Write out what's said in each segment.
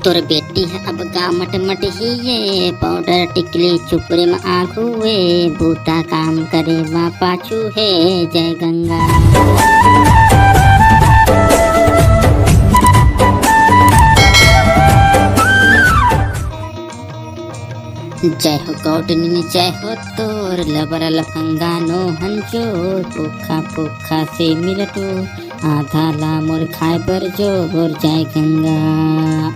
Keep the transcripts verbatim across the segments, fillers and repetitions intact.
तोर बेटी ह अब गा मटमट ही ये, पाउडर टिकली चुपरे म आघू ए, बूता काम करे म पाछू हे। जय गंगा। जय हो गौटनी, जय हो तोर, लबरा लफंगा नोहन चोर, पुखा पुखा से मिलटो, आधा ला मोर खाए बर जोर। जय गंगा।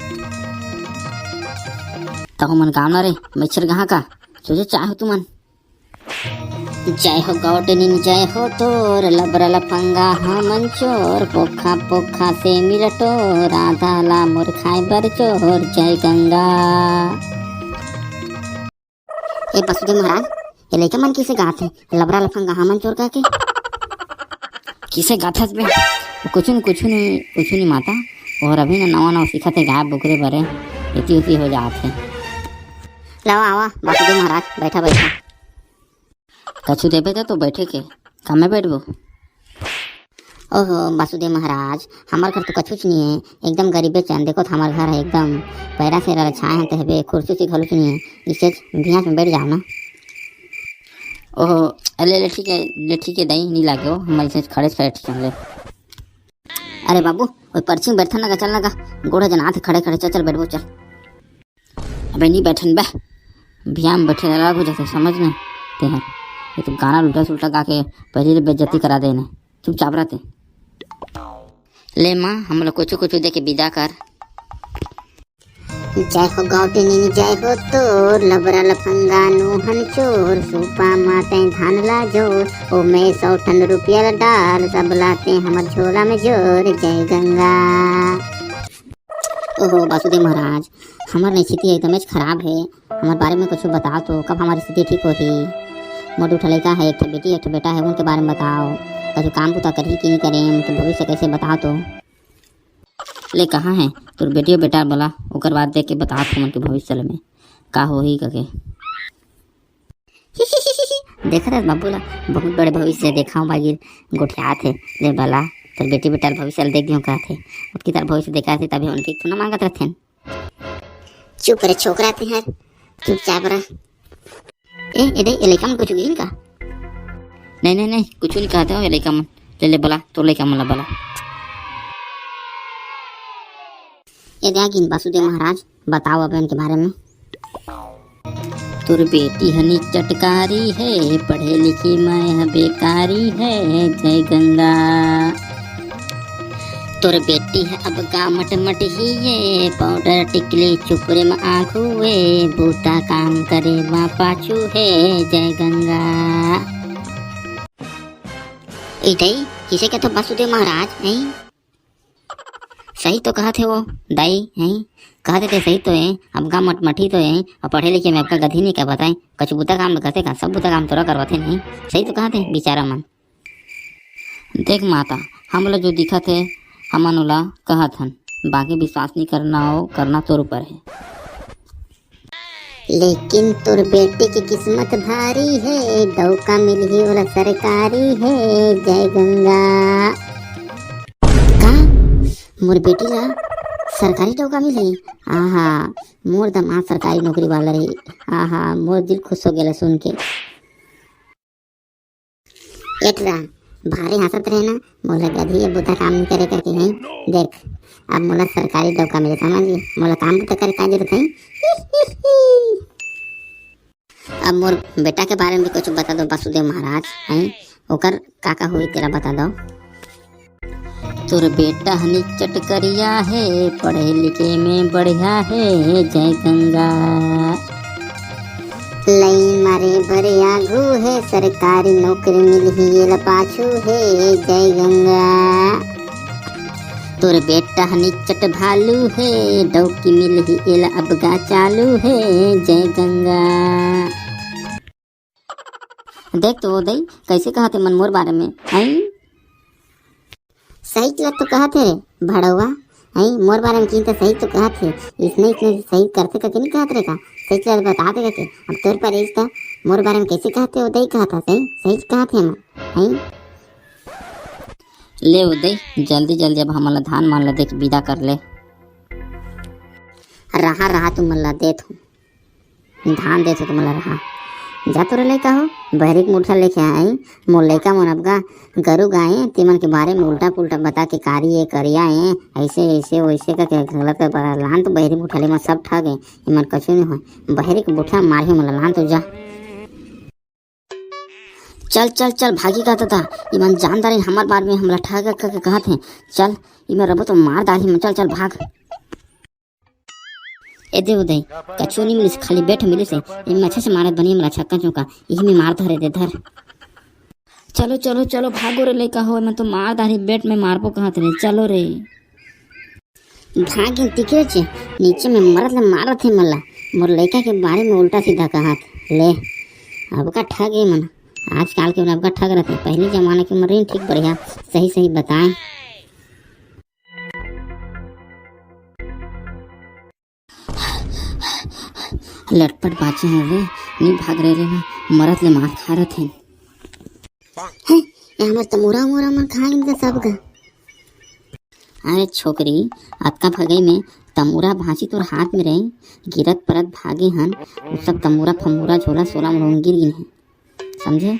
तहु मन गाँव ना रे, मच्छर कहाँ का? सोचे चाहे हो तुमन। जय हो गौटनी, जय हो तोर, लबरा लफंगा हमन चोर, पोखा पोखा से मिलटो, राधा ला मोर खाए बर चोर। जय गंगा। ए बसुदेव महाराज, ये लइका मन किसे गात हे, लबरा लफंगा हमन चोर कह के? किसे गाथस बे? कुछु नहीं, कुछु नहीं, कुछु नहीं माता। और अभी ना नवा नवा सीखत हे गाय बोकरे बरे, एती उती हो जात हे। लावा आवा बसुदेव महाराज, बैठा बैठा। कछु देबे त तो बैठे के, कामे बैठबो? ओहो बसुदेव महाराज, हमर घर तो कछुच नहीं है, एकदम गरीबे चन। देखो त हमर घर है एकदम पैरा से रल छाए हैं, तहबे कुर्सी से घलुच नहीं है, इसे भियास में बैठ जाओ ना। ओहो, अरे ले ठीक है, ले ठीक है दाई, नहीं लागे हो, हम ऐसे खड़े खड़े ठीक है। अरे बाबू, ओए पर्ची में बैठा ना का, चल ना का, गोड़ जनात है खड़े खड़े, चल चल बैठबो चल। अबे नहीं बैठन बे, बिहाव में बैठे अलग हो जाते, समझ ना ते हैं। ये तो गाना उल्टा सुल्टा गा के पहले ले बेइज्जती करा देने। चुपचाप रहते। ले माँ, हम लोग कुछ कुछ दे के विदा कर। जय हो गौटनी, जय हो तोर, लबरा लफंगा नोहन चोर, सूपा माते धान ला जोर, ओ मैं सौ ठन रुपया ला डाल, सब लाते हमर झोला में जोर। जय गंगा। ओहो बासुदेव महाराज, हमर स्थिति एकदमेच खराब हे। हमर बारे में कुछ बताओ तो, कब हमर स्थिति ठीक होही? मोर दू ठो लइका हे, एक ठो बेटी, एक ठो बेटा हे, उनके बारे में बताओ। कछु काम बुता करही कि नहीं करे, उनके भविष्य कैसे बताओ तो। ले कहाँ हे तोर बेटी अउ बेटा, बोला, ओकर बाद देख के बताओ हमन के भविष्य में का होही कके। देखत हस बाबू ला, बहुत बड़े भविष्य देखाव बागिर गोठियात हे। ले बला, तोर बेटी बेटा ल भविष्य ल देख दियो कहत हे। ओतकी तार भविष्य देखात हे, तभी उनके थोड़ा मांगत रहथेन। चुप रे छोकरा तेहर, चुपचाप रह। ए, ए दे, ए लइका मन कुछ गिन का? नहीं, नहीं, नहीं, कुछ नहीं कहत हो, ए लइका मन। ले, ले, बला, तोर लइका मन ला बला। ए दे, आ गिन बासुदेव महाराज, बताओ अब इनके बारे में। तोर बेटी हनी चटकारी है, पढ़े लिखे मैं ह बेकारी है। जय गंगा। तोर बेटी ह अब का मटमट ही ये, पाउडर टिकली चुपरे म आघू ए, बूता काम करे म पाछू हे। जय गंगा। ए दाई, किसे कहत हो बासुदेव महाराज, हैं? सही तो कहत हे वो दाई, हैं? कहत हे ते सही तो हे, अब का मटमटी तो हे, अउ पढ़े लिखे में अब का गधी नहीं का बताए, कछु बुता काम करथे का, सब बुता काम तोरा करवाथे नहीं, सही तो कहत हे बेचारा मन। देख माता, हमला जो दिखत हे, हमन ओला कहत हन, बाकी विश्वास नहीं करना हो, करना तोर ऊपर हे। लेकिन तोर बेटी के किस्मत भारी हे, डौका मिलही ओला सरकारी हे। जय गंगा। का? मोर बेटी ला सरकारी डौका मिलही? आहा, मोर दमाद सरकारी नौकरी वाला रही। आहा, मोर दिल खुश हो गेला सुन के। एटरा, भारी हंसत रहे ना, मोला गधी ये बुता काम नहीं करे करके हैं। देख, अब मोला सरकारी डौका मिले, समझ गए? मोला काम बुता करे का जरूरत है? अब मोर बेटा के बारे में भी कुछ बता दो बासुदेव महाराज, हैं? ओकर का का हुई तेरा बता दो। तोर बेटा हनी चटकरिया हे, पढ़े लिखे में बढ़िया हे। जय गंगा। लई मारे बरे आघू हे, सरकारी नौकरी मिलही एला पाछू हे। जय गंगा। तोर बेटा हनी चट भालू हे, डौकी मिलही एला अब गा चालू हे। जय गंगा। देख तो वो दई, कैसे कहत हे मन मोर बारे में, हैं? सही ला तो कहत हे रे भड़ौआ, हैं? मोर बारे में किन त सही तो कहत हे, इसने इसने सही करथे कके नहीं कहत रे का? सही ला बता दे कके, अब तोर पर इस त मोर बारे में कैसे कहत हे, वो दई कहत हे, सही, सही कहत हे मन, हैं? ले वो दई, जल्दी जल्दी अब हमन ला धान मन ला देख विदा कर ले। रहा रहा, तुमन ला देत हूँ, धान देत हूँ तुमन ला, रहा। जा तो रे लइका हो, बहरी के मुठा लेके आई। मोर लइका मन अब गा गरु गाय, तेमन के बारे में उल्टा पुल्टा बता के कारी ए, करिया ए, ऐसे ऐसे वैसे करके गलत कर बता। लान तो बहरी मुठा ले, मन सब ठग ए, एमन कछु नहीं होय। बहरी के बुठा मारही मोला, लान तो जा। चल चल चल, भागी का दादा, इमन जान डारिन हमर बारे में, हमला ठग करके कहत हे। चल, इमन रबो तो मार डारही मन, चल चल भाग। ए दे उदय, कछु नहीं मिलिस, खाली बेट मिलिस हे। इमन अच्छा से मारत बनी हमला छक्का चौका, यही में मार धरे दे धर। चलो चलो चलो, भागो रे लइका हो, इमन तो मार डारही, बेट में मारबो कहत रहे, चलो रे। भागिन तिकरे चे, नीचे में मरत ले मारत हे मोला, मोर लइका के बारे में उल्टा सीधा कहत। ले, अब का ठग ए मन, आजकल के मन अब का ठग रहते, पहली जमाना के मन रहिन ठीक बढ़िया, सही सही बताए। लटपट बाचे हैं रे, नहीं भाग रहे रे ना, मरत ले मार खा रहे थे। हैं, ये हमर तमूरा उमूरा मन कहाँ गिन के सब गा? अरे छोकरी, अतका भगई में तमूरा भांची तोर हाथ में रहे, गिरत परत भागे हन, उ सब तमूरा फमूरा झोला सोला मन गिर गिन है, समझे?